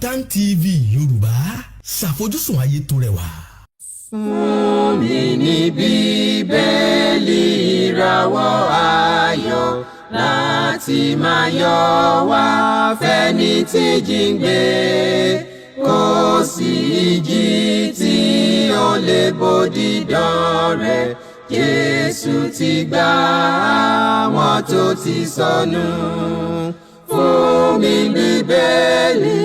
Kaftan TV Yorùbá, ṣàfojúsùn ayé tó rẹwà. Fún mi ní Bíbélì, ìràwọ̀ ayọ̀ láti máa yọ wá fẹ́ni tí jíǹgbé. Kò sí ìjì tí ó lè bòdì dán rẹ̀. Jésù ti gbà àwọn tó ti sọnù. Fún mi Bíbélì,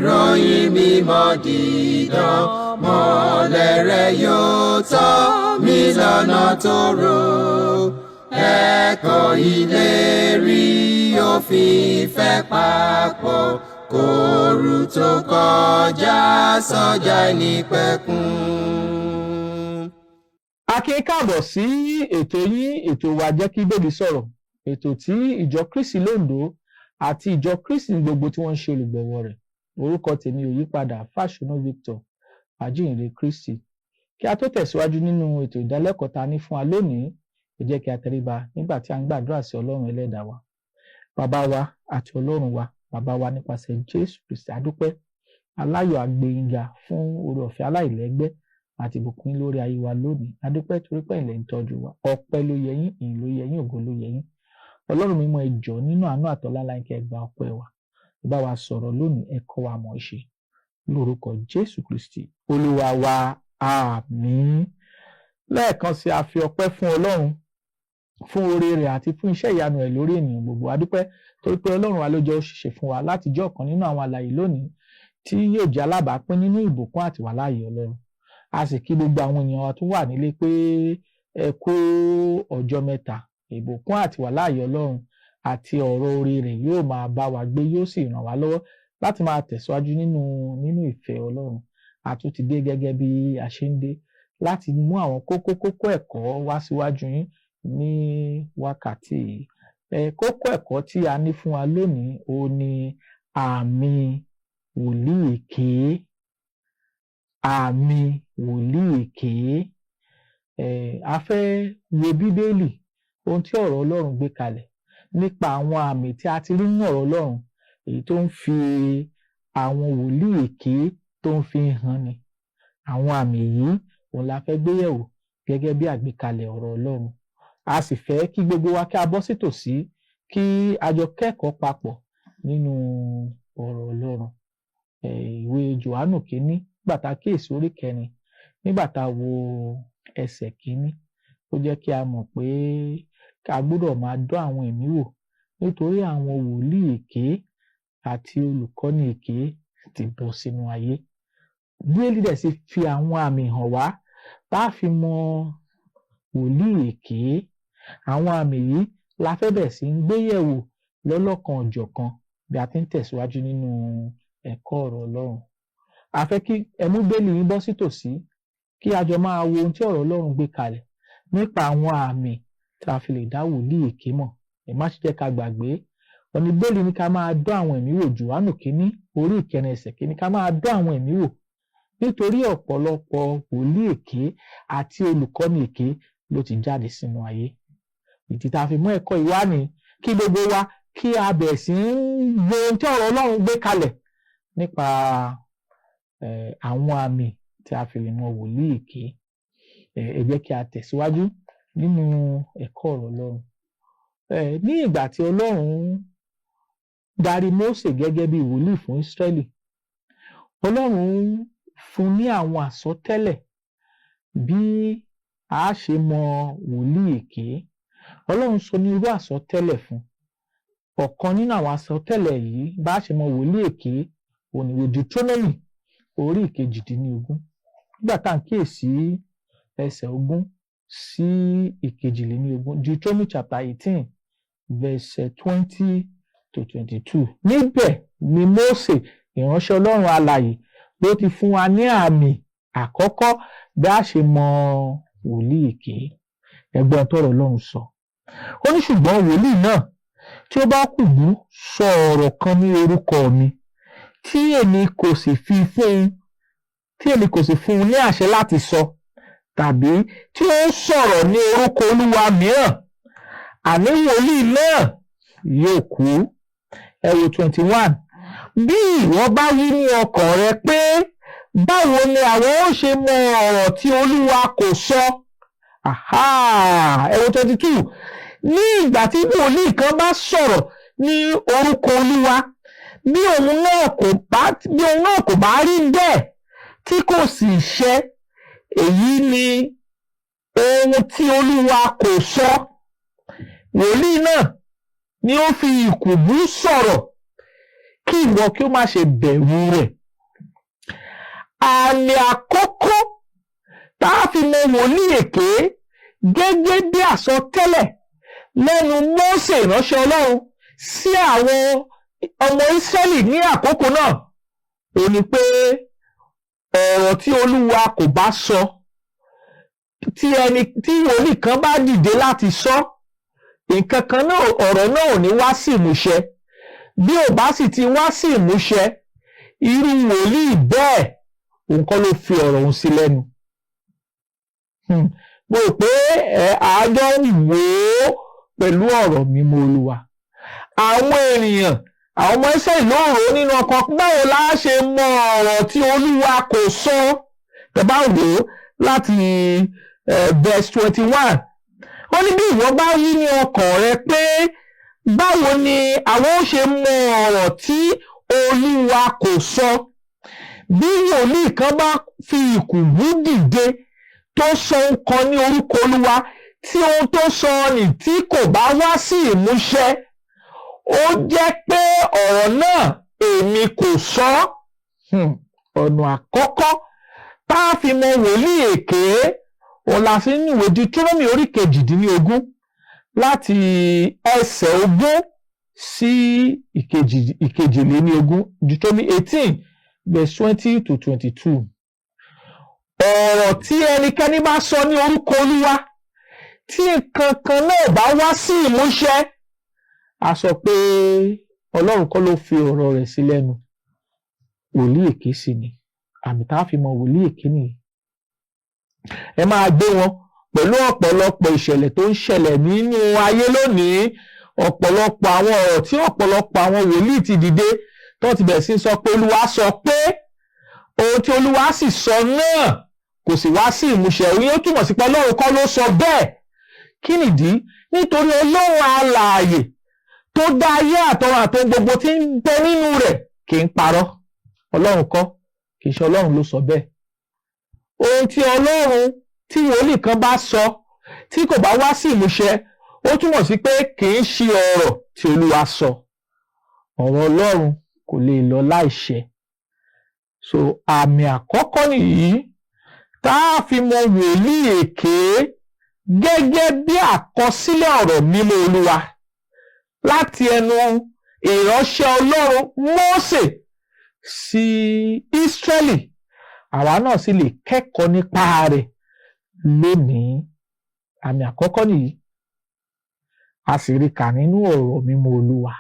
ròyìn mímọ́ dídán, mọ́lẹ̀ rẹ̀ yóò tọ́ mi lọ́nà tó rò. Ẹ̀kọ́ ìlérí òfin ìfẹ́ papọ̀ kóoru tó kọjá sọ́jà nípẹ̀kun. A kí káàbọ̀ sí ètò yín, ètò wa, Jẹ́ kí Bíbélì Sọ̀rọ̀, ètò tí Ìjọ Kristi Lóńdó àti Ìjọ Kristi ní gbogbo tí wọ́n ń ṣe olùgbọ̀wọ́ rẹ̀. Orúkọ tèmi ò yípadà, Fáṣọnà Victor, ajíhìnrere Kristi. Kí a tó tẹ̀síwájú nínú ètò ìdálẹ́kọ̀ọ́ ta ní fún wa lónìí, ẹ jẹ́ kí a tẹríba nígbà tí a ń gbàdúrà sí Ọlọ́run Ẹlẹ́dàá wa. Bàbá wa àti Ọlọ́run wa, Bàbá wa nípasẹ̀ Jésù Kristi, adúpẹ́ aláyọ̀, àgbéyìnga fún oore ọ̀fẹ́ aláìlẹ́gbẹ́ àti ìbùkún lórí ayé wa lónìí. Adúpẹ́ torí pé ilẹ̀ ń tọ́jú wa. Ọpẹ́ ló yẹ yín, ìyìn ló yẹ yín, ògo ló yẹ yín. Ọlọ́run mímọ́, ẹ jọ̀ọ́, nínú àánú àtọlá ńlá, kẹ́ ẹ gba ọpẹ́ wa. Ẹ bá wa sọ̀rọ̀ lónìí, ẹ kọ́ wa mọ̀ ṣe, lórúkọ Jésù Kristi Olúwa wa, àmín. Lẹ́ẹ̀kan sí, a fi ọpẹ́ fún Ọlọ́run fún oore rẹ̀ àti fún iṣẹ́ ìyanu rẹ̀ lórí ènìyàn gbogbo. Adúpẹ́ torí pé Ọlọ́run wa ló jẹ́ ó ṣeéṣe fún wa láti jẹ́ ọ̀kan nínú àwọn alààyè lónìí tí yóò jẹ́ alábàápín nínú ìbùkún àti wàláàyè Ọlọ́run. A sì kí gbogbo àwọn èèyàn wa tó wà nílé pé ẹ kú ọjọ́ mẹ́ta. Ìbùkún àti wàláàyè Ọlọ́run àti ọ̀rọ̀ oore rẹ̀ yóò máa bá wa gbé, yóò sì ràn wá lọ́wọ́ láti máa tẹ̀síwájú nínú ìfẹ́ Ọlọ́run. A tún ti dé gẹ́gẹ́ bí a ṣe ń dé láti mú àwọn kókó kókó ẹ̀kọ́ wá síwájú yín ní wákàtí yìí. Kókó ẹ̀kọ́ tí a ní fún wa lónìí ó ní àmì wòlíì èké. Àmì wòlíì èké. A fẹ́ wo Bíbélì, ohun tí ọ̀rọ̀ Ọlọ́run gbé kalẹ̀ nípa àwọn àmì tí a ti rí nínú ọ̀rọ̀ Ọlọ́run, èyí tó ń fi àwọn wòlíì èké tó ń fi hàn ni. Àwọn àmì yìí òun la fẹ́ gbé yẹ̀wò gẹ́gẹ́ bí àgbékalẹ̀ ọ̀rọ̀ Ọlọ́run. A sì fẹ́ kí gbogbo wa kí a bọ́ sítòsí, kí a jọ kẹ́kọ̀ọ́ papọ̀ nínú ọ̀rọ̀ Ọlọ́run. Ìwé Jòhánù Kínní, nígbà tá a kíyèsí orí kẹrin, nígbà tá a wo ẹsẹ̀ kínní, ó jẹ́ kí a mọ̀ pé a gbọ́dọ̀ máa dán àwọn ẹ̀mí wò, nítorí àwọn wòlíì èké àti olùkọ́ni èké ti bọ́ sínú ayé. Bíbélì dẹ̀ sì fi àwọn àmì hàn wá tá a fi mọ wòlíì èké. Àwọn àmì yìí la fẹ́ bẹ̀rẹ̀ sí ń gbé yẹ̀wò lọ́lọ́kan òjọ̀kan bí a ti ń tẹ̀síwájú nínú ẹ̀kọ́ ọ̀rọ̀ Ọlọ́run. A fẹ́ kí ẹ mú Bíbélì yín bọ́ sítòsí, kí a jọ máa wo ohun tí ọ̀rọ̀ Ọlọ́run gbé kalẹ̀ nípa àwọn àmì tí a fi lè dá wòlíì èké mọ̀. Ẹ má ṣe jẹ́ ká gbàgbé ọ̀nà Bíbélì ní ká máa dán àwọn ẹ̀mí wò. Jòhánù Kínní orí ìkẹrin ẹsẹ̀ kínní, ká máa dán àwọn ẹ̀mí wò, nítorí ọ̀pọ̀lọpọ̀ wòlíì èké àti olùkọ́ni èké ló ti jáde sínú ayé. Ìdí tá a fi mú ẹ̀kọ́ yìí wá ní kí gbogbo wa kí a bẹ̀rẹ̀ sí ń wo ohun tí ọ̀rọ̀ Ọlọ́run gbé kalẹ̀ nípa àwọn àmì tí a fi lè mọ wòlíì èké. Ẹ jẹ́ kí a tẹ̀síwájú nínú ẹ̀kọ́ ọ̀rọ̀ Ọlọ́run. Ní ìgbà tí Ọlọ́run darí Mósè gẹ́gẹ́ bí wòlíì fún Ísírẹ́lì, Ọlọ́run fún ní àwọn àsọtẹ́lẹ̀ bí a ṣe mọ wòlíì èké. Ọlọ́run sọ ní irú àsọtẹ́lẹ̀ fún. Ọ̀kan nínú àwọn àsọtẹ́lẹ̀ yìí, bá a ṣe mọ wòlíì èké, òun ni ìwé Deuteronomy orí 18, nígbà tá à ń kíyèsí ẹsẹ̀ 20 sí 22. Deuteronomy chapter 18 verse 20 to 22. Níbẹ̀ ni Mósè, ìránṣẹ́ Ọlọ́run alààyè, ló ti fún wa ní àmì àkọ́kọ́ bí a ṣe mọ wòlíì èké. Ẹ gbọ́ tọ́rọ̀ Ọlọ́run sọ. Ó ní, "Ṣùgbọ́n wòlíì náà tí ó bá kùgbú sọ ọ̀rọ̀ kan ní orúkọ mi, tí èmi kò sì fún un ní àṣẹ láti sọ, tàbí tí ó sọ̀rọ̀ ní orúkọ olúwa mìíràn, àní wòlíì náà yóò kú." Ẹ wo 21. Bí ìwọ bá wí ní ọkàn rẹ pé, báwo ni àwọn ó ṣe mọ ọ̀rọ̀ tí Olúwa kò sọ? Ẹ wo 22. Ní ìgbà tí wòlíì kan bá sọ̀rọ̀ ní orúkọ Olúwa, bí òun náà kò bá rí bẹ́ẹ̀, tí kò sì ṣẹ, èyí ni ohun tí Olúwa kò sọ. Wòlíì náà ni ó fi ìkùbú sọ̀rọ̀, kí ìwọ kí ó má ṣe bẹ̀rù rẹ̀. Àmì àkọ́kọ́ tá a fi mọ wòlíì èké gẹ́gẹ́ bí àsọtẹ́lẹ̀ lẹ́nu Mósè ìránṣẹ́ Ọlọ́run sí àwọn ọmọ Ísírẹ́lì ní àkókò náà ó ní pé ọ̀rọ̀ tí Olúwa kò bá sọ, tí ẹni tí wòlíì kan bá dìde láti sọ nǹkan kan náà, ọ̀rọ̀ náà ò ní wá sí ìmúṣẹ. Bí ò bá sì ti wá sí ìmúṣẹ, irú wòlíì bẹ́ẹ̀, òun kọ́ ló fi ọ̀rọ̀ òun sí lẹ́nu. Mo rò pé ẹ àjọ ń wò ó pẹ̀lú ọ̀rọ̀ mímọ́ Olúwa. Àwọn ènìyàn, àwọn ọmọ Ísírẹ́lì ló rò ó nínú ọkàn, báwo la ṣe mọ ọ̀rọ̀ tí Olúwa kò sọ? Tẹ́ bá wò ó láti verse 21, ó ní bí ìwọ bá wí ní ọkàn rẹ pé, báwo ni àwọn ó ṣe mọ ọ̀rọ̀ tí Olúwa kò sọ? Bí wòlíì kan bá fi ìkùbú dìde tó sọ nǹkan ní orúkọ Olúwa, tí ohun tó sọ nì tí kò bá wá sí ìmúṣẹ, ó jẹ́ pé ọ̀rọ̀ náà èmi kò sọ. Ọ̀nà àkọ́kọ́ tá a fi mọ wòlíì èké, òun la fi ń ìwé Deuteronomy orí 18, láti ẹsẹ̀ 20 sí 22, Deuteronomy 18 verse 20 to 22. Ọ̀rọ̀ tí ẹnikẹ́ni bá sọ ní orúkọ Olúwa, tí nǹkan kan náà bá wá sí ìmúṣẹ, a sọ pé Ọlọ́run kọ́ ló fi ọ̀rọ̀ rẹ̀ sí lẹ́nu, wòlíì èké sì ni. Àmì tá a fi mọ wòlíì èké nìyí. Ẹ máa gbé wọn pẹ̀lú ọ̀pọ̀lọpọ̀ ìṣẹ̀lẹ̀ tó ń ṣẹlẹ̀ nínú ayé lónìí, ọ̀pọ̀lọpọ̀ àwọn ọ̀rọ̀ tí ọ̀pọ̀lọpọ̀ àwọn wòlíì ti dìde tó ti bẹ̀rẹ̀ sí sọ pé Olúwa sọ pé, ohun tí Olúwa sì sọ náà kò sì wá sí ìmúṣẹ, òun yóò túmọ̀ sí pé Ọlọ́run kọ́ ló sọ bẹ́ẹ̀. Kí nìdí? Nítorí Ọlọ́run alààyè tó dá ayé àtọ̀run àtohun gbogbo tí ń bẹ nínú rẹ̀ kì í parọ́. Ọlọ́run kọ́, kì í ṣe Ọlọ́run ló sọ bẹ́ẹ̀. Ohun tí Ọlọ́run tí wòlíì kan bá sọ tí kò bá wá sí ìmúṣẹ, ó túmọ̀ sí pé kì í ṣe ọ̀rọ̀ tí Olúwa sọ. Ọ̀rọ̀ Ọlọ́run kò lè lọ láìṣẹ. So àmì àkọ́kọ́ nìyí tá a fi mọ wòlíì èké gẹ́gẹ́ bí àkọsílẹ̀ ọ̀rọ̀ mímọ́ Olúwa láti ẹnu ìránṣẹ́ Ọlọ́run Mósè sí Ísírẹ́lì, àwa náà sì lè kẹ́kọ̀ọ́ nípa rẹ̀ lónìí. Àmì àkọ́kọ́ nìyí, a sì rí kà nínú ọ̀rọ̀ mímọ́ Olúwa.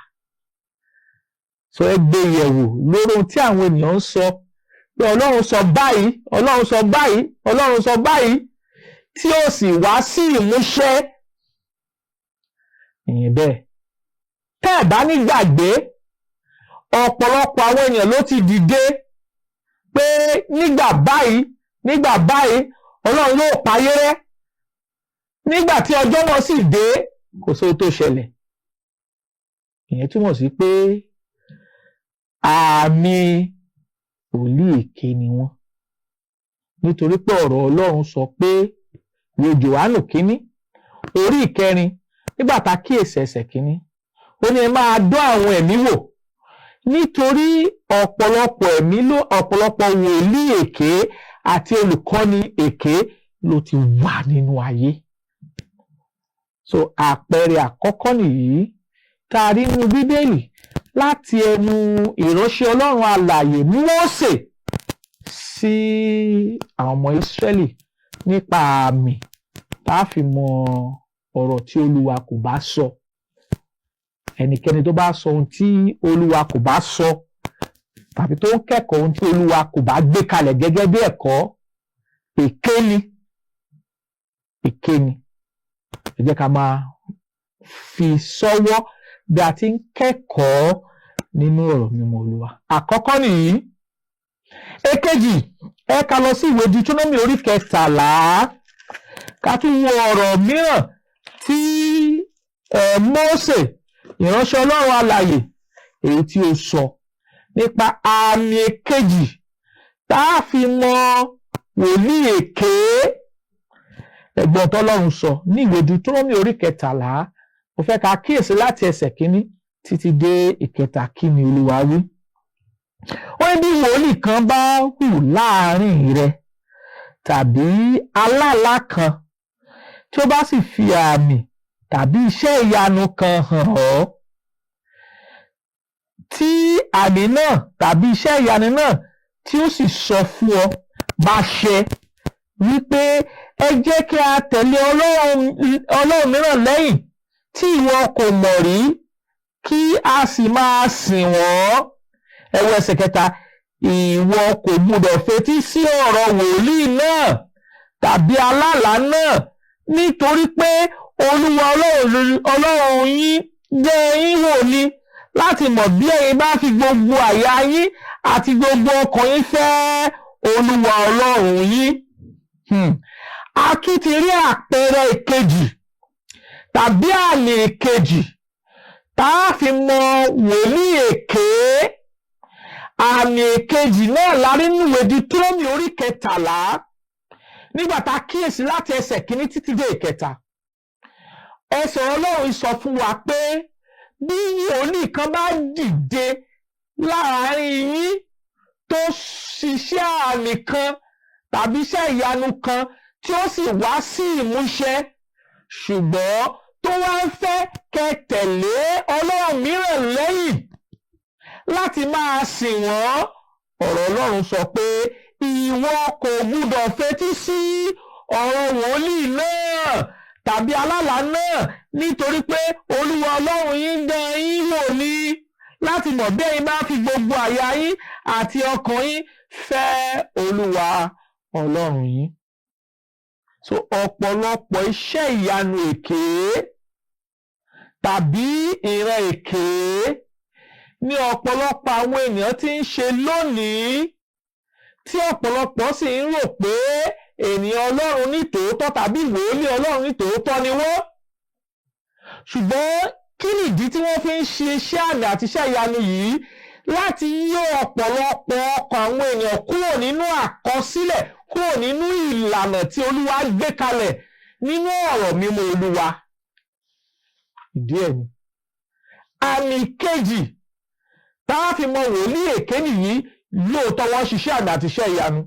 So ẹ gbé yẹ̀wò lórí ohun tí àwọn ènìyàn ń sọ pé Ọlọ́run sọ báyìí, Ọlọ́run sọ báyìí, Ọlọ́run sọ báyìí, tí ó sì wá sí ìmúṣẹ. Ìyẹn bẹ́ẹ̀. Tẹ́ ẹ̀ bá ní gbàgbé, ọ̀pọ̀lọpọ̀ àwọn èèyàn ló ti dìde pé nígbà báyìí, nígbà báyìí, Ọlọ́run yóò payé rẹ́. Nígbà tí ọjọ́ náà sì dé, kò sóhun tó ṣẹlẹ̀. Ìyẹn túmọ̀ sí pé àmì wòlíì èké ni wọ́n, nítorí pé ọ̀rọ̀ Ọlọ́run sọ pé, ìwé Jòhánù kínní orí 4, nígbà tá a kíyèsí ẹsẹ̀ 1, ó ní ẹ máa dán àwọn ẹ̀mí wò, nítorí ọ̀pọ̀lọpọ̀ ẹ̀mí ló, ọ̀pọ̀lọpọ̀ wòlíì èké àti olùkọ́ni èké ló ti wà nínú ayé. So àpẹẹrẹ àkọ́kọ́ nìyí tá a rí nínú Bíbélì láti ẹnu ìránṣẹ́ Ọlọ́run alààyè Mósè sí àwọn ọmọ Ísírẹ́lì nípa àmì tá a fi mọ ọ̀rọ̀ tí Olúwa kò bá sọ. Ẹnikẹ́ni tó bá sọ ohun tí Olúwa kò bá sọ, tàbí tó ń kẹ́kọ̀ọ́ ohun tí Olúwa kò bá gbé kalẹ̀ gẹ́gẹ́ bí ẹ̀kọ́, èké ni, èké ni. Ẹ jẹ́ ká máa fi sọ́wọ́ bí a ti ń kẹ́kọ̀ọ́. Nínú ọ̀rọ̀ mímọ́ Olúwa. Àkọ́kọ́ nìyí. Èkejì, ẹ ká lọ sí ìwé Deuteronomy orí 13, ká tún wo ọ̀rọ̀ mìíràn tí Mósè, ìránṣẹ́ Ọlọ́run alààyè, èyí tí ó sọ nípa àmì èkejì tá a fi mọ wòlíì èké. Ẹ̀gbọ́n tọ́lọ́run sọ ní ìwé Deuteronomy orí 13. Mo fẹ́ ká kíyèsí láti ẹsẹ̀ 1 títí dé 3. Kí ni Olúwa wí? Ó ní, bí wòlíì kan bá hù láàrin rẹ tàbí alálàá kan, tí ó bá sì fi àmì tàbí iṣẹ́ ìyanu kan hàn ọ́, tí àmì náà tàbí iṣẹ́ ìyanu náà tí ó sì sọ fún ọ bá ṣẹ wípé, 'Ẹ jẹ́ kí a tẹ̀lé ọlọ́run mìíràn lẹ́yìn tí ìwọ kò mọ̀ rí, kí a sì máa sìn wọ́n.'" Ẹ wo ẹsẹ̀ 3. "Ìwọ kò gbúdọ̀ fetí sí ọ̀rọ̀ wòlíì náà tàbí alálàá náà, nítorí pé Olúwa Ọlọ́run yín dán yín wò ni, láti mọ̀ bí ẹ̀yin bá fi gbogbo àyà yín àti gbogbo ọkàn yín fẹ́ Olúwa Ọlọ́run yín." A tún ti rí àpẹẹrẹ ìkejì tàbí àmì ìkejì tá a fi mọ wòlíì èké. Àmì èkejì náà la rí nínú ìwé Deuteronomy orí 13, nígbà tá a kíyèsí láti ẹsẹ̀ 1 títí dé 3. Ẹsẹ̀ Ọlọ́run sọ fún wa pé bí wòlíì kan bá dìde láàrin yín, tó ṣiṣẹ́ àmì kan tàbí iṣẹ́ ìyanu kan, tí ó sì wá sí ìmúṣẹ, ṣùgbọ́n tó wá ń fẹ́ kẹ́ tẹ̀lé ọlọ́run mìíràn lẹ́yìn láti máa sìn wọ́n, ọ̀rọ̀ Ọlọ́run sọ pé ìwọ kò gbúdọ̀ fetí sí ọ̀rọ̀ wòlíì náà tàbí alálàá náà, nítorí pé Olúwa Ọlọ́run yín dán yín wò ní, láti mọ̀ bí ẹ̀yin bá fi gbogbo àyà yín àti ọkàn yín fẹ́ Olúwa Ọlọ́run yín. So ọ̀pọ̀lọpọ̀ iṣẹ́ ìyanu èké tàbí ìran èké ní ọ̀pọ̀lọpọ̀ àwọn ènìyàn tí ń ṣe lónìí, tí ọ̀pọ̀lọpọ̀ sì ń rò pé ènìyàn Ọlọ́run ní tòótọ́ tàbí wòlíì Ọlọ́run ní tòótọ́ ni wọ́n. Ṣùgbọ́n kí nìdí tí wọ́n fi ń ṣe iṣẹ́ àmì àti iṣẹ́ ìyanu yìí? Láti yí ọ̀pọ̀lọpọ̀ ọkàn àwọn ènìyàn kúrò nínú àkọsílẹ̀, kúrò nínú ìlànà tí Olúwa gbé kalẹ̀ nínú ọ̀rọ̀ mímọ́ Olúwa. Ìdí ẹ̀ ni. Àmì kejì tá a fi mọ wòlíì èké nìyí. Lóòótọ́, wọ́n ṣiṣẹ́ àmì àti iṣẹ́ ìyanu,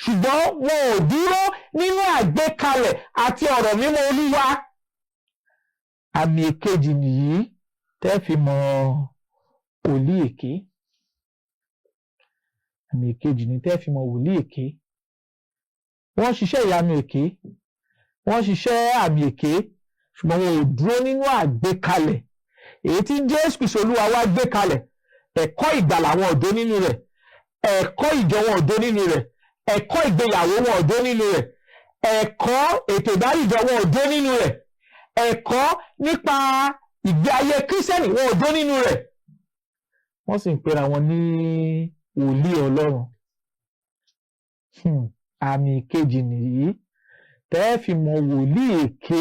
ṣùgbọ́n wọn ò dúró nínú àgbékalẹ̀ àti ọ̀rọ̀ mímọ́ Olúwa. Àmì èkejì nìyí tẹ́ fi mọ wòlíì èké. Àmì èkejì ni tẹ́ fi mọ wòlíì èké. Wọ́n ṣiṣẹ́ ìyanu èké, wọ́n ṣiṣẹ́ àmì èké, ṣùgbọ́n wọn ò dúró nínú àgbékalẹ̀ èyí tí Jésù Kristi Olúwa wá gbé kalẹ̀. Ẹ̀kọ́ ìgbàlà, wọn ò dó nínú rẹ̀. Ẹ̀kọ́ ìjọ, wọn ò dó nínú rẹ̀. Ẹ̀kọ́ ìgbéyàwó, wọn ò dó nínú rẹ̀. Ẹ̀kọ́ ètò ìdáríjọ, wọn ò dó nínú rẹ̀. Ẹ̀kọ́ nípa ìgbé ayé Kírísítẹ́nì, wọn ò dó nínú rẹ̀. Wọ́n sì ń pera wọn ní wòlíì Ọlọ́run. Àmì kejì nìyí tẹ́ fi mọ wòlíì èké,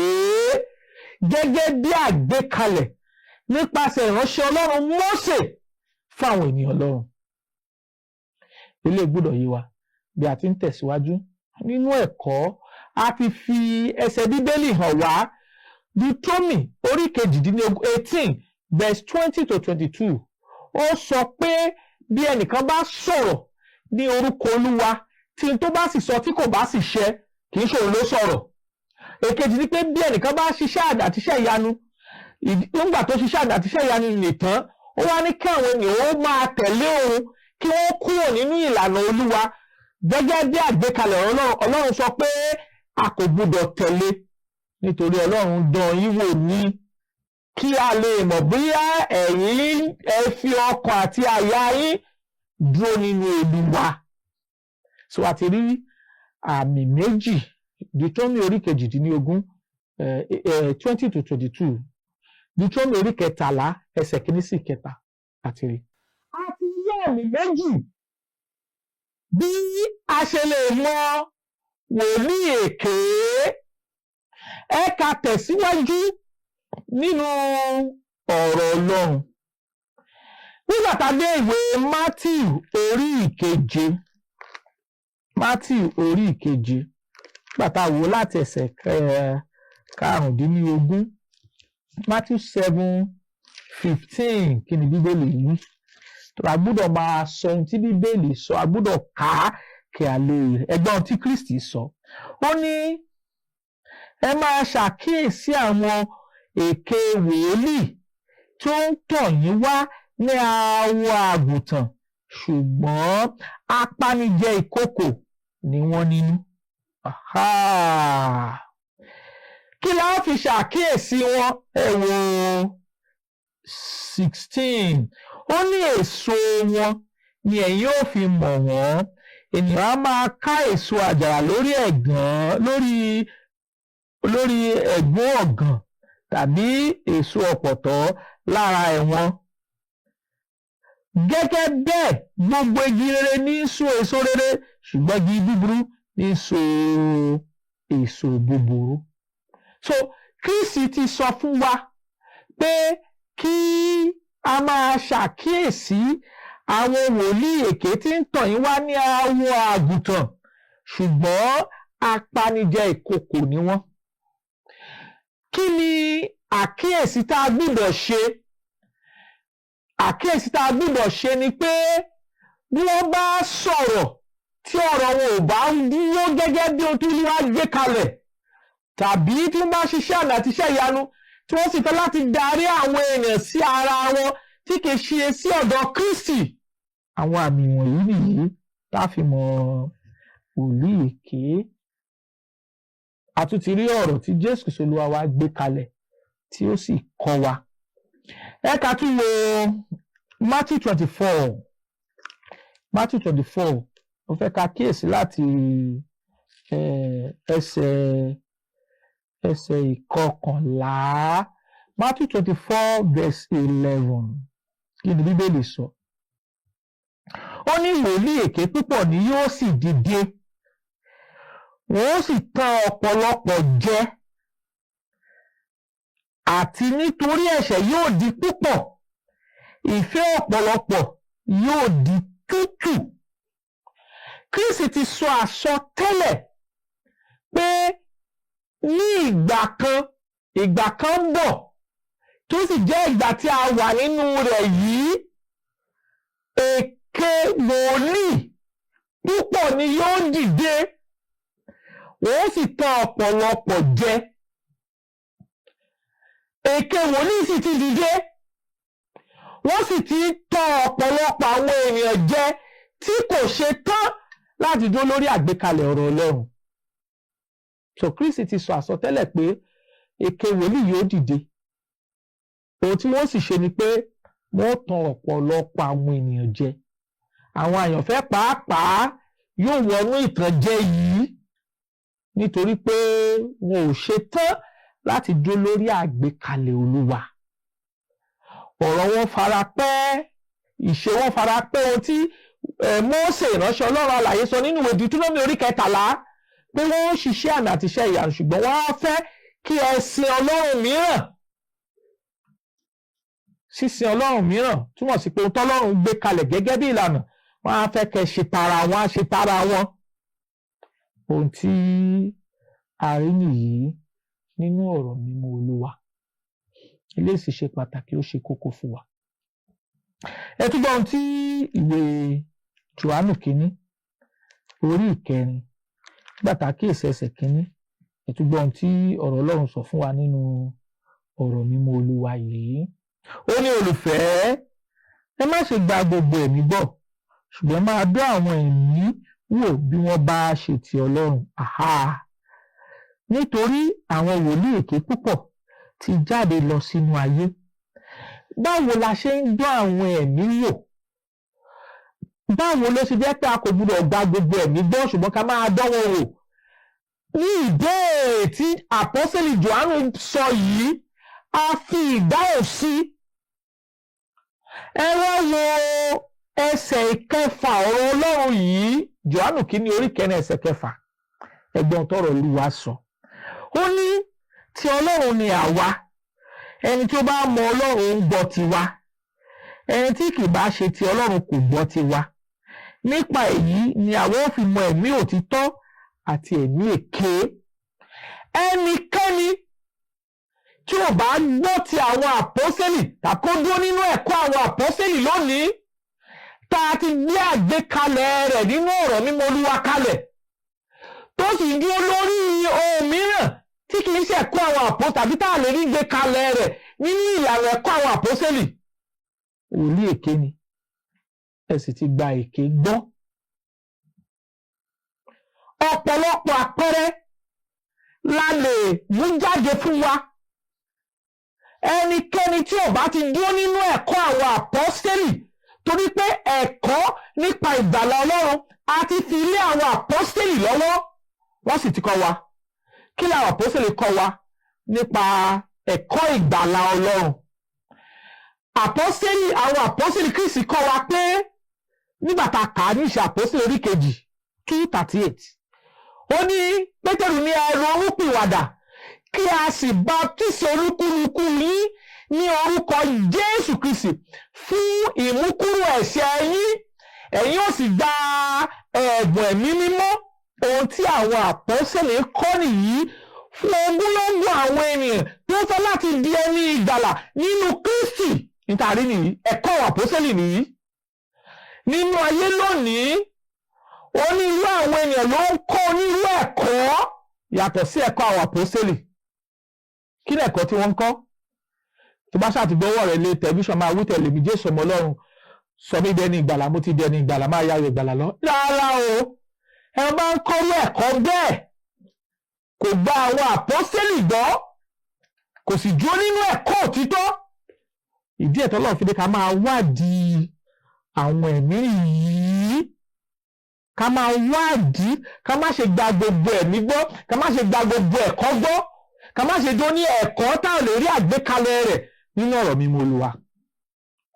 gẹ́gẹ́ bí àgbékalẹ̀ nípasẹ̀ ìránṣẹ́ Ọlọ́run Mósè fáwọn ènìyàn Ọlọ́run. Ilé gbọ́dọ̀ yé wa bí a ti ń tẹ̀síwájú nínú ẹ̀kọ́. A ti fi ẹsẹ̀ Bíbélì hàn wá, Deuteronomy orí 18, verse 20 to 22. Ó sọ pé bí ẹnìkan bá sọ̀rọ̀ ní orúkọ Olúwa, tí n tó bá sì sọ tí kò bá sì ṣẹ, kì í ṣe òun ló sọ̀rọ̀. Èkejì ni pé bí ẹnìkan bá ṣiṣẹ́ àmì àti iṣẹ́ ìyanu, nígbà tó ṣiṣẹ́ àmì àti iṣẹ́ ìyanu nìtàn, ó wá ní kí àwọn ènìyàn ó máa tẹ̀lé òun, kí wọ́n kúrò nínú ìlànà Olúwa gẹ́gẹ́ bí àgbékalẹ̀ Ọlọ́run, Ọlọ́run sọ pé a kò gbúdọ̀ tẹ̀lé, nítorí Ọlọ́run dán yín wò ní, kí a lè mọ̀ bóyá ẹ̀yin ẹ fi ọkàn àti àyà yín dúró nínú Olúwa. So a ti rí àmì méjì: Deuteronomy orí 18, 20 to 22, Deuteronomy orí 13, ẹsẹ̀ 1 sí 3 àti rí. àmì méjì bí a ṣe lè mọ wòlíì èké. Ẹ ká tẹ̀síwájú nínú ọ̀rọ̀ Ọlọ́run. Nígbà tá a dé ìwé Matthew orí ìkeje, Matthew orí ìkeje, nígbà tá a wò láti ẹsẹ̀ 15, Matthew 7:15, kí ni Bíbélì wí? A gbọ́dọ̀ máa sọ ohun tí Bíbélì sọ, a gbọ́dọ̀ kà á kí a lè ẹgbọ́n ohun tí Kristi sọ. Ó ní ẹ máa ṣàkíyèsí àwọn èké wòlíì tó ń tọ̀ yín wá ní àwọ̀ àgùntàn, ṣùgbọ́n apanijẹ ìkookò ni wọ́n nínú. Kí la fi ṣàkíyèsí wọn? Ẹ wo 16, ó ní èso wọn ni ẹ̀yin ó fi mọ̀ wọ́n. Ènìyàn á máa ká èso àjàrà lórí ẹ̀gàn lórí ẹ̀gún ọ̀gàn tàbí èso ọ̀pọ̀tọ́ lára ẹ̀wọ̀n? Gẹ́gẹ́ bẹ́ẹ̀, gbogbo igi rere ní í so èso rere, ṣùgbọ́n igi búburú ní í so èso búburú. So Kristi ti sọ fún wa pé kí a máa ṣàkíyèsí àwọn wòlíì èké tí ń tọ̀ yín wá ní àwọ̀ àgùntàn, ṣùgbọ́n apanijẹ ìkookò ni wọ́n. Kí ni àkíyèsí tá a gbúdọ̀ ṣe? Àkíyèsí tá a gbúdọ̀ ṣe ni pé bí wọ́n bá sọ̀rọ̀, tí ọ̀rọ̀ wọn ò bá dúró gẹ́gẹ́ bí ohun tí Olúwa gbé kalẹ̀, tàbí tí wọ́n bá ṣiṣẹ́ àmì àti iṣẹ́ ìyanu, tí wọ́n sì fẹ́ láti darí àwọn èèyàn sí ara wọn tí kì í ṣe sí ọ̀dọ̀ Kristi, àwọn àmì wọ̀nyí nìyí tá a fi mọ̀ wòlíì èké. A tún ti rí ọ̀rọ̀ tí Jésù Kristi Olúwa wa gbé kalẹ̀ tí ó sì kọ́ wa. Ẹ ká tún wo Matthew 24, Matthew 24. Mo fẹ́ ká kíyèsí láti ẹsẹ̀ 11, Matthew 24 verse 11. Kí ni Bíbélì sọ? Ó ní wòlíì èké púpọ̀ ni yóò sì dìde, wọ́n ó sì tàn ọ̀pọ̀lọpọ̀ jẹ, àti nítorí ẹ̀ṣẹ̀ yóò di púpọ̀, ìfẹ́ ọ̀pọ̀lọpọ̀ yóò di tútù. Kristi ti sọ àsọtẹ́lẹ̀ pé ní ìgbà kan, ìgbà kan ń bọ̀, tó sì jẹ́ ìgbà tí a wà nínú rẹ̀ yìí, èké wòlíì púpọ̀ ni yóò dìde, wọ́n sì tàn ọ̀pọ̀lọpọ̀ jẹ. Èké wòlíì sì ti dìde, wọ́n sì ti tàn ọ̀pọ̀lọpọ̀ àwọn ènìyàn jẹ tí kò ṣe tán láti dúró lórí àgbékalẹ̀ ọ̀rọ̀ Ọlọ́run. So Kristi ti sọ àsọtẹ́lẹ̀ pé èké wòlíì yóò dìde. Ohun tí wọ́n sì ṣe ni pé wọ́n tàn ọ̀pọ̀lọpọ̀ àwọn ènìyàn jẹ. Àwọn àyànfẹ́ pàápàá yóò wọnú ìtànjẹ yìí nítorí pé wọn ò ṣe tán láti dúró lórí àgbékalẹ̀ Olúwa. Ọ̀rọ̀ wọn fara pẹ́, ìṣe wọn fara pẹ́ ohun tí Mósè ìránṣẹ́ Ọlọ́run alààyè sọ nínú ìwé Deuteronomy orí 13, pé wọ́n ń ṣiṣẹ́ àmì àti iṣẹ́ ìyanu, ṣùgbọ́n wọ́n á fẹ́ kí ẹ sin ọlọ́run mìíràn. Sísin ọlọ́run mìíràn túmọ̀ sí pé ohun tọ́lọ́run gbé kalẹ̀ gẹ́gẹ́ bí ìlànà, wọ́n á fẹ́ kẹ́ ṣe tara wọn, á ṣe tara wọn. Ohun tí a rí nìyí nínú ọ̀rọ̀ mímọ́ Olúwa. Eléyìí sì ṣe pàtàkì, ó ṣe kókó fún wa. Ẹ tún gbọ́ ohun tí ìwé Jòhánù kínní orí 4, nígbà tá a kíyèsí ẹsẹ̀ 1, ẹ tún gbọ́ ohun tí ọ̀rọ̀ Ọlọ́run sọ fún wa nínú ọ̀rọ̀ mímọ́ Olúwa yìí. Ó ní, olùfẹ́, ẹ má ṣe gba gbogbo ẹ̀mí gbọ́, ṣùgbọ́n máa dán àwọn ẹ̀mí wò bí wọ́n bá ṣe ti Ọlọ́run. Àhá! Nítorí àwọn wòlíì èké púpọ̀ ti jáde lọ sínú ayé. Báwo la ṣe ń dán àwọn ẹ̀mí wò? Báwo ló ṣe jẹ́ pé a kò gbúdọ̀ gba gbogbo ẹ̀mí gbọ́, ṣùgbọ́n ká máa dán wọn wò? Ní ìbéèrè tí àpọ́sẹ̀lì Jòhánù sọ yìí, a fi ìdáhùn sí. Ẹ wá wo Ẹsẹ̀ ìkẹfà ọ̀rọ̀ Ọlọ́run yìí, Jòhánù kìíní orí 4 ẹsẹ̀ 6, ẹgbọ́n tọrọ Olúwa sọ. Ó ní ti Ọlọ́run ni àwa, ẹni tí ó bá mọ Ọlọ́run ń gbọ́ tiwa, ẹni tí kì bá ṣe ti Ọlọ́run kò gbọ́ tiwa. Nípa èyí ni àwa ó fi mọ ẹ̀mí òtítọ́ àti ẹ̀mí èké. Ẹnikẹ́ni tí ò bá gbọ́ ti àwọn àpọ́sẹ́lì tàbí kó dúró nínú ẹ̀kọ́ àwọn àpọ́sẹ́lì lónìí tá a ti gbé àgbékalẹ̀ rẹ̀ nínú ọ̀rọ̀ mímọ́ Olúwa kalẹ̀, tó sì dúró lórí ohun mìíràn tí kì í ṣe ẹ̀kọ́ àwọn àpọ́sẹ́lì tàbí tá a lè rí gbé kalẹ̀ rẹ̀ nínú ìlànà ẹ̀kọ́ àwọn àpọ́sẹ́lì, wòlíì èké ni. Ẹ sì ti gba èké gbọ́. Ọ̀pọ̀lọpọ̀ àpẹẹrẹ la lè mú jáde fún wa. Ẹnikẹ́ni tí ò bá ti dúró nínú ẹ̀kọ́ àwọn àpọ́sẹ́lì, torí pé ẹ̀kọ́ nípa ìgbàlà Ọlọ́run a ti fi lé àwọn àpọ́sẹ́lì lọ́wọ́, wọ́n sì ti kọ́ wa. Kí làwọn àpọ́sẹ́lì kọ́ wa nípa ẹ̀kọ́ ìgbàlà Ọlọ́run? Àpọ́sẹ́lì, àwọn àpọ́sẹ́lì Kristi kọ́ wa pé nígbà tá a kà á ní Ìṣe Àpọ́sẹ́lì orí 2, 2:38, ó ní Pétérù ní, "Ẹ ronúpìwàdà, kí a sì baptisi olúkúlùkù yín ní orúkọ Jésù Kristi fún ìmúkúrò ẹ̀ṣẹ̀ yín, ẹ̀yin ó sì gba ẹ̀bùn Ẹ̀mí Mímọ́." Ohun tí àwọn àpọ́sẹ̀lì kọ́ nìyí fún ogúnlọ́gọ̀ àwọn ènìyàn tó fẹ́ láti di ẹni ìgbàlà nínú Kristi. Nítorí nìyí, ẹ̀kọ́ àwọn àpọ́sẹ̀lì nìyí. Nínú ayé lónìí, onírú àwọn ènìyàn ló ń kọ́ onírú ẹ̀kọ́ yàtọ̀ sí ẹ̀kọ́ àwọn àpọ́sẹ̀lì. Kí ni ẹ̀kọ́ tí wọ́n ń kọ́? Tó bá ṣáà ti gbọ́wọ́ rẹ̀ lé tẹlifíṣàn, máa wí tẹ̀lé mi, "Jésù ọmọ Ọlọ́run, sọ mí dẹni ìgbàlà, mo ti dẹni ìgbàlà," máa yáyọ ìgbàlà lọ. Rárá o, ẹ bá ń kọ́rú ẹ̀kọ́ bẹ́ẹ̀, kò gba àwọn àpọ́sẹ́lì gbọ́, kò sì dúró nínú ẹ̀kọ́ òtítọ́. Ìdí ẹ̀tọ́ Ọlọ́run fi dé ká máa wádìí àwọn ẹ̀mí yìí, ká máa wádìí, ká má ṣe gba gbogbo ẹ̀mí gbọ́, ká má ṣe gba gbogbo ẹ̀kọ́ gbọ́, ká má ṣe dó ní ẹ̀kọ́ tá ò lè rí àgbékalẹ̀ rẹ̀ nínú ọ̀rọ̀ mímọ́ Olúwa.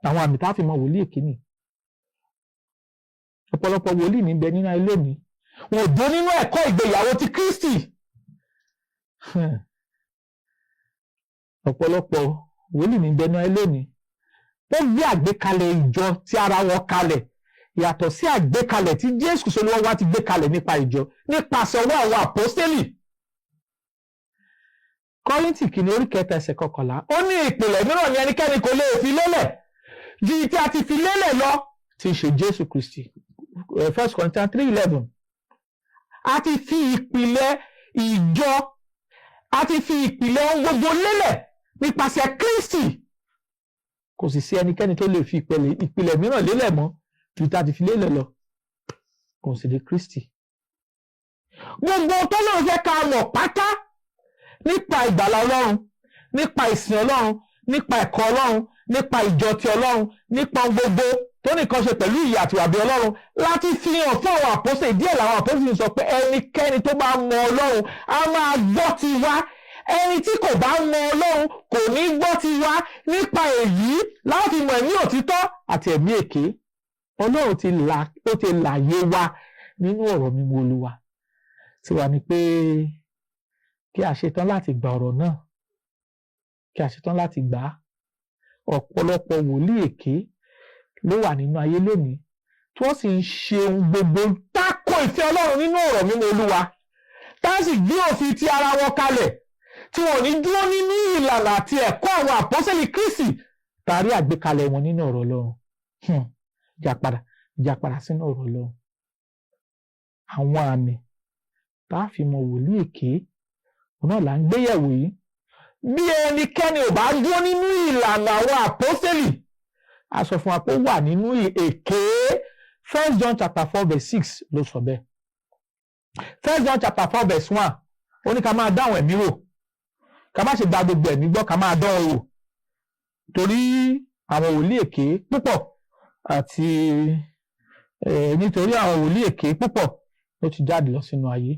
Àwọn àmì tá a fi mọ wòlíì èké nì. Ọ̀pọ̀lọpọ̀ wòlíì ní bẹ nínú ayé lónìí, wọn ò dó nínú ẹ̀kọ́ ìgbéyàwó ti Kristi. Ọ̀pọ̀lọpọ̀ wòlíì ní bẹ nínú ayé lónìí, wọ́n gbé àgbékalẹ̀ ìjọ tí ara wọn kalẹ̀ yàtọ̀ sí àgbékalẹ̀ tí Jésù Olúwa wa ti gbé kalẹ̀ nípa ìjọ nípasẹ̀ ọwọ́ àwọn àpọ́stélì. Kọ́ríńtì kìíní orí 3 ẹsẹ̀ 11, ó ní ìpìlẹ̀ mìíràn ni ẹnikẹ́ni kò lè fi lélẹ̀ ju tí a ti fi lélẹ̀ lọ, tí í ṣe Jésù Kristi. First Corinthians 3:11. A ti fi ìpìlẹ̀ ìjọ, a ti fi ìpìlẹ̀ ohun gbogbo lélẹ̀ nípasẹ̀ Kristi. Kò sì sí ẹnikẹ́ni tó lè fi ìpìlẹ̀ mìíràn lélẹ̀ mọ́ ju tí a ti fi lélẹ̀ lọ, kò sì ní Kristi. Gbogbo tó lóun fẹ́ ká mọ̀ pátá nípa ìgbàlà Ọlọ́run, nípa ìsìn Ọlọ́run, nípa ẹ̀kọ́ Ọlọ́run, nípa ìjọ ti Ọlọ́run, nípa ohun gbogbo tó nìkan ṣe pẹ̀lú ìyè àti ìwà bí Ọlọ́run láti fi hàn fún àwọn àpọ́sẹ̀. Díẹ̀ làwọn àpọ́sẹ̀ sọ pé ẹnikẹ́ni tó bá mọ Ọlọ́run á máa gbọ́ ti wá, ẹni tí kò bá mọ Ọlọ́run kò ní gbọ́ ti wá. Nípa èyí láti mọ ẹ̀mí òtítọ́ àti ẹ̀mí èké. Ọlọ́run ti là, ó ti làyé wa nínú ọ̀rọ̀ mímọ́ Olúwa. Tí wà ní pé kí a ṣetán láti gba ọ̀rọ̀ náà, kí a ṣetán láti gbà á. Ọ̀pọ̀lọpọ̀ wòlíì èké ló wà nínú ayé lónìí tí wọ́n sì ń ṣe ohun gbogbo tako ìfẹ́ Ọlọ́run nínú ọ̀rọ̀ mímọ́ Olúwa, tá a sì gbé òfin ti ara wọn kalẹ̀, tí wọn ò ní dúró nínú ìlànà àti ẹ̀kọ́ àwọn àpọ́sẹ̀lì Kristi tàrí àgbékalẹ̀ wọn nínú ọ̀rọ̀ Ọlọ́run. Já padà, já padà sínú ọ̀rọ̀ Ọlọ́run. Àwọn àmì tá a fi mọ wòlíì èké, òun náà là ń gbéyẹ̀wò yìí. Bí ẹnikẹ́ni ò bá dúró nínú ìlànà àwọn àpọ́sẹ̀lì, a sọ fún wa pé ó wà nínú èké. First John chapter 4 verse 6 ló sọ bẹ́ẹ̀. First John chapter 4 verse 1, ó ní ká máa dáhùn ẹ̀mí wò, ká má ṣe gba gbogbo ẹ̀mí gbọ́, ká máa dán wò, torí àwọn wòlíì èké púpọ̀ àti nítorí àwọn wòlíì èké púpọ̀ ló ti jáde lọ sínú ayé.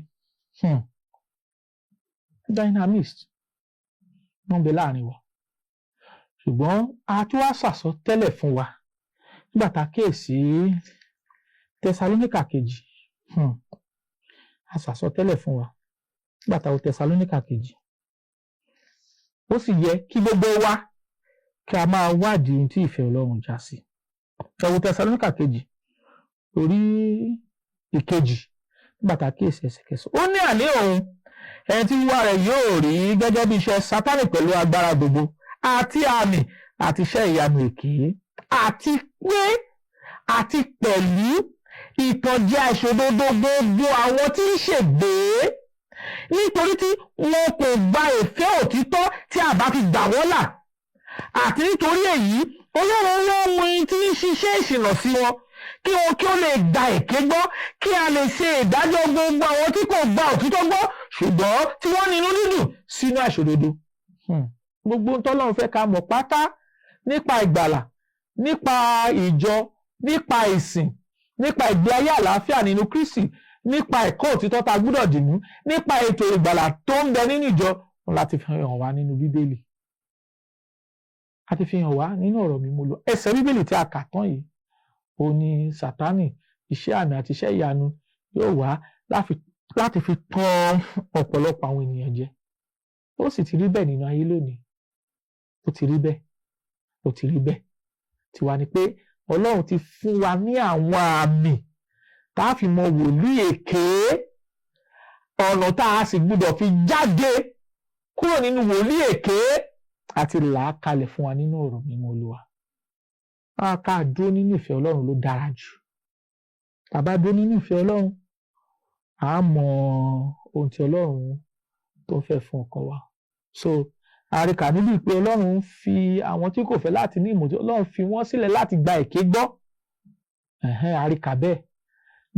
Dynamist wọ́n bẹ láàrin wa, ṣùgbọ́n a tún wá sàsọtẹ́lẹ̀ fún wa Nígbà tá a kíyèsí Tẹsalóníkà kejì, a sàsọtẹ́lẹ̀ fún wa. Nígbà tá a wo Tẹsalóníkà kejì, ó sì yẹ kí gbogbo wa kí a máa wádìí ohun tí ìfẹ́ Ọlọ́run já sí. Ẹ wo Tẹsalóníkà kejì orí ìkejì, nígbà tá a kíyèsí ẹsẹ̀ kẹsàn-án. Ó ní àní òun ẹni tí wíwá rẹ̀ yóò rí gẹ́gẹ́ bí iṣẹ́ Sátánì pẹ̀lú agbára gbogbo àti àmì àti iṣẹ́ ìyanu èké, àti pé àti pẹ̀lú ìtànjẹ àìṣòdodo gbogbo àwọn tí ń ṣègbé, nítorí tí wọn kò gba ìfẹ́ òtítọ́ tí a bá fi gbà wọ́n là. Àti nítorí èyí Ọlọ́run rán ohun tí ń ṣiṣẹ́ ìṣìnà sí wọn, kí wọn kí ó lè gba èké gbọ́, kí a lè ṣe ìdájọ́ gbogbo àwọn tí kò gba òtítọ́ gbọ́, ṣùgbọ́n tí wọ́n ní inú dídùn sínú àìṣòdodo. Gbogbo ohun tọ́lọ́run fẹ́ ká mọ̀ pátá nípa ìgbàlà, nípa ìjọ, nípa ìsìn, nípa ìgbé ayé àlàáfíà nínú Kristi, nípa ẹ̀kọ́ òtítọ́ tá a gbúdọ̀ dìmú, nípa ètò ìgbàlà tó ń bẹ nínú ìjọ, wọn láti fi hàn wá nínú Bíbélì. A ti fi hàn wá nínú ọ̀rọ̀ mímọ́ lọ. Ẹsẹ̀ Bíbélì tí a kà tán yìí, ó ní Sátánì, iṣẹ́ àmì àti iṣẹ́ ìyanu yóò wá láti fi tàn ọ̀pọ̀lọpọ̀ àwọn ènìyàn jẹ. Ó sì ti rí bẹ́ẹ̀ nínú ayé lónìí. Ó ti rí bẹ́ẹ̀, ó ti rí bẹ́ẹ̀. Tiwa ni pé Ọlọ́run ti fún wa ní àwọn àmì tá a fi mọ wòlíì èké, ọ̀nà tá a sì gbúdọ̀ fi jáde kúrò nínú wòlíì èké àti là á kalẹ̀ fún wa nínú ọ̀rọ̀ mímọ́ Olúwa. Ká dúró nínú ìfẹ́ Ọlọ́run ló dára jù. Tá a bá dúró nínú ìfẹ́ Ọlọ́run, à á mọ ohun tí Ọlọ́run tó fẹ́ fún ọkàn wa. So àríkà níbi pé Ọlọ́run fi àwọn tí kò fẹ́ láti ní ìmọ̀ tí Ọlọ́run fi wọ́n sílẹ̀ láti gba èké gbọ́. Àríkà bẹ́ẹ̀.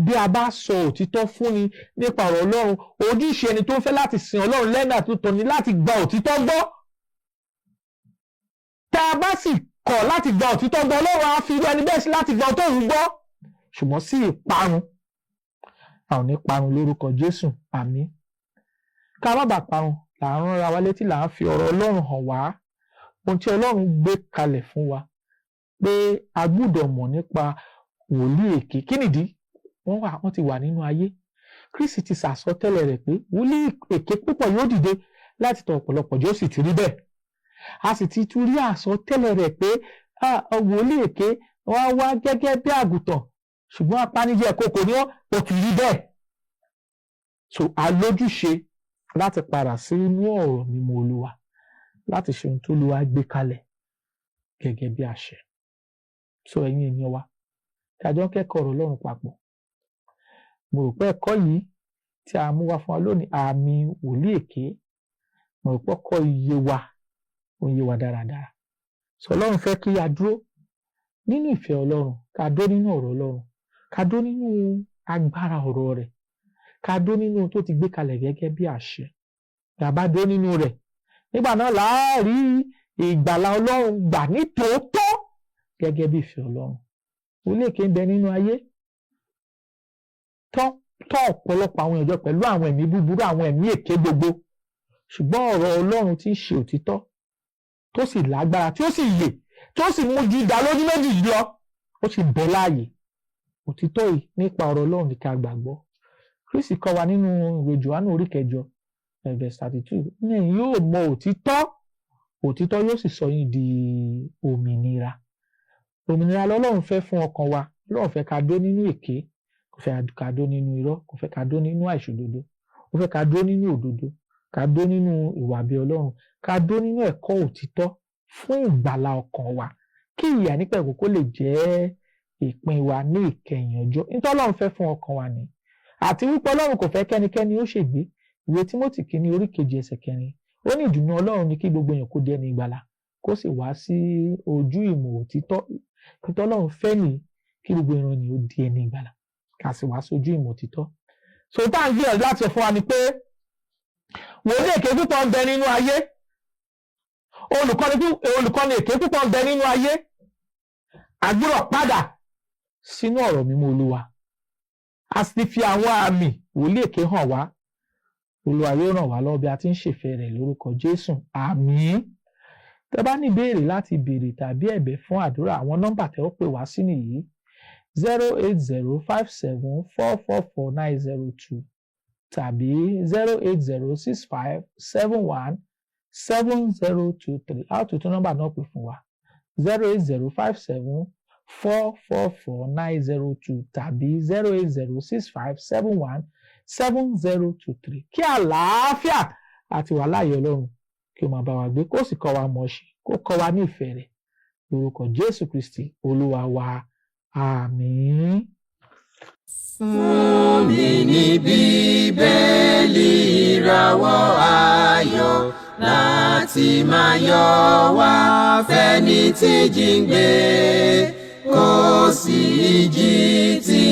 Bí a bá sọ òtítọ́ fúnni nípa ọ̀rọ̀ Ọlọ́run, ojúṣe ẹni tó ń fẹ́ láti sin Ọlọ́run lẹ́nu àtúntò ni láti gba òtítọ́ gbọ́. Tá a bá sì kọ̀ láti gba òtítọ́ gbọ́, Ọlọ́run á fi irú ẹni bẹ́ẹ̀ sí láti gba òtítọ́ òun gbọ́, ṣùgbọ́n sí ìparun. A ò ní parun lórúkọ Jésù, àmín. Ká má bàa parun là ń ránra wa létí, là ń fi ọ̀rọ̀ Ọlọ́run hàn wá, ohun tí Ọlọ́run gbé kalẹ̀ fún wa pé a gbúdọ̀ mọ̀ nípa wòlíì èké. Kí nìdí? Wọ́n wà, wọ́n ti wà nínú ayé. Kristi ti sàsọtẹ́lẹ̀ rẹ̀ pé wòlíì èké púpọ̀ yóò dìde láti tàn ọ̀pọ̀lọpọ̀ jẹ, ó sì ti rí bẹ́ẹ̀. A sì ti tún rí àsọtẹ́lẹ̀ rẹ̀ pé wòlíì èké wọ́n wá gẹ́gẹ́ bí àgùntàn, ṣùgbọ́n apanijẹ ìkookò ni wọ́n, ó ti rí bẹ́ẹ̀. So a lójúṣe láti padà sínú ọ̀rọ̀ mímọ́ Olúwa, láti ṣe ohun tó Olúwa gbé kalẹ̀ gẹ́gẹ́ bí àṣẹ. So ẹ̀yin ènìyàn wa tí a jọ ń kẹ́kọ̀ọ́ ọ̀rọ̀ Ọlọ́run papọ̀, mo rò pé ẹ̀kọ́ yìí tí a mú wá fún wa lónìí, àmì wòlíì èké, mo rò pé ọkọ̀ iye wa, ó ń yé wa dáradára. So Ọlọ́run fẹ́ kí a dúró nínú ìfẹ́ Ọlọ́run, ká dúró nínú ọ̀rọ̀ Ọlọ́run, ká dúró nínú agbára ọ̀rọ̀ rẹ̀, ká dúró nínú ohun tó ti gbé kalẹ̀ gẹ́gẹ́ bí àṣẹ. Bí a bá dúró nínú rẹ̀, nígbà náà là á rí ìgbàlà Ọlọ́run gbà ní tòótọ́ gẹ́gẹ́ bí ìfẹ́ Ọlọ́run. Wòlíì èké ń bẹ nínú ayé tọ́ tọ́ ọ̀pọ̀lọpọ̀ àwọn èèyàn jọ pẹ̀lú àwọn ẹ̀mí búburú, àwọn ẹ̀mí èké gbogbo, ṣùgbọ́n ọ̀rọ̀ Ọlọ́run tí ń ṣe òtítọ́, tó sì lágbára, tí ó sì yè, tó sì mú ju idà lójú méjì lọ, ó sì bẹ́ láàyè. Òtítọ́ yìí nípa ọ̀rọ̀ Ọlọ́run ní ká gbàgbọ́. Kristi kọ́ wa nínú ìwé Jòhánù orí kẹjọ, verse 32, ní ẹ̀yin yóò mọ òtítọ́, òtítọ́ yóò sì sọ yín di òmìnira. Òmìnira lọ́lọ́run fẹ́ fún ọkàn wa. Ọlọ́run fẹ́ ká dó nínú èké, kò fẹ́ ká dó nínú irọ́, kò fẹ́ ká dó nínú àìṣòdodo. Ó fẹ́ ká dó nínú òdodo, ká dó nínú ìwà bí Ọlọ́run, ká dó nínú ẹ̀kọ́ òtítọ́ fún ìgbàlà ọkàn wa, kí ìyè àìnípẹ̀kun kó lè jẹ́ ìpín wa ní ìkẹyìn ọjọ́. Nítorí Ọlọ́run fẹ́ fún ọkàn wa ni, àti wípé Ọlọ́run kò fẹ́ kẹ́nikẹ́ni ó ṣègbé. Ìwé Tímótì kìíní orí kejì ẹsẹ̀ kẹrin, ó ní ìdùnnú Ọlọ́run ní kí gbogbo èèyàn kó di ẹni ìgbàlà, kó sì wá sí ojú ìmọ̀ òtítọ́. Nítorí Ọlọ́run fẹ́ nìyí, kí gbogbo ìran ni ó di ẹni ìgbàlà, ká sì wá sójú ìmọ̀ òtítọ́. So tá à ń gbìyànjú láti sọ fún wa ni pé wòlíì èké púpọ̀ ń bẹ nínú ayé, olùkọ́ni èké púpọ̀ ń bẹ nínú ayé. A gbọ́dọ̀ padà sínú ọ̀rọ̀ mímọ́ Olúwa. A sì fi àwọn àmì wòlíì èké hàn wá. Olúwa yóò ràn wá lọ́wọ́ bí a ti ń ṣèfẹ́ rẹ̀ lórúkọ Jésù, àmín. Tẹ́ bá ní ìbéèrè láti béèrè tàbí ẹ̀bẹ̀ fún àdúrà, àwọn nọ́mbà tẹ́ ó pè wá sí nìyí: 08057444902 tàbí 08065717023. A ó tún tún nọ́mbà náà pè fún wa: 08057444902 tàbí 08065717023. Kí àlàáfíà àti wàláàyè Ọlọ́run kí ó máa bá wa gbé, kó sì kọ́ wa mọ̀ ṣe, kó kọ́ wa ní ìfẹ́ rẹ̀, lórúkọ Jésù Kristi Olúwa wa, àmín. Fún mi ní Bíbélì, ìràwọ̀ ayọ̀ láti máa yọ wá fẹ́ni tí jíǹgbé. Kò sí ìjì tí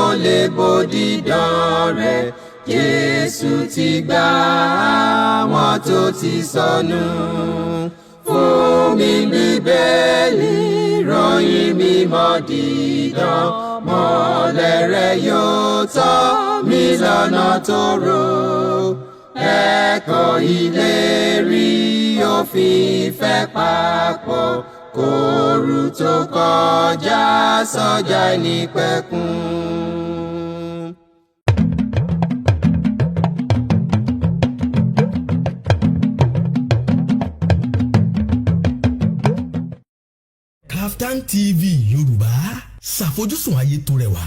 ó lè bòdì dán rẹ̀. Jésù ti gbà àwọn tó ti sọnù. Fún mi Bíbélì, ròyìn mímọ́ dídán, mọ́lẹ̀ rẹ̀ yóò tọ́ mi lọ́nà tó rò. Ẹ̀kọ́ ìlérí òfin ìfẹ́ papọ̀ kóoru tó kọjá sọ́jà ìnípẹ̀kun. Kaftan TV Yorùbá, ṣàfojúsùn ayé tó rẹwà.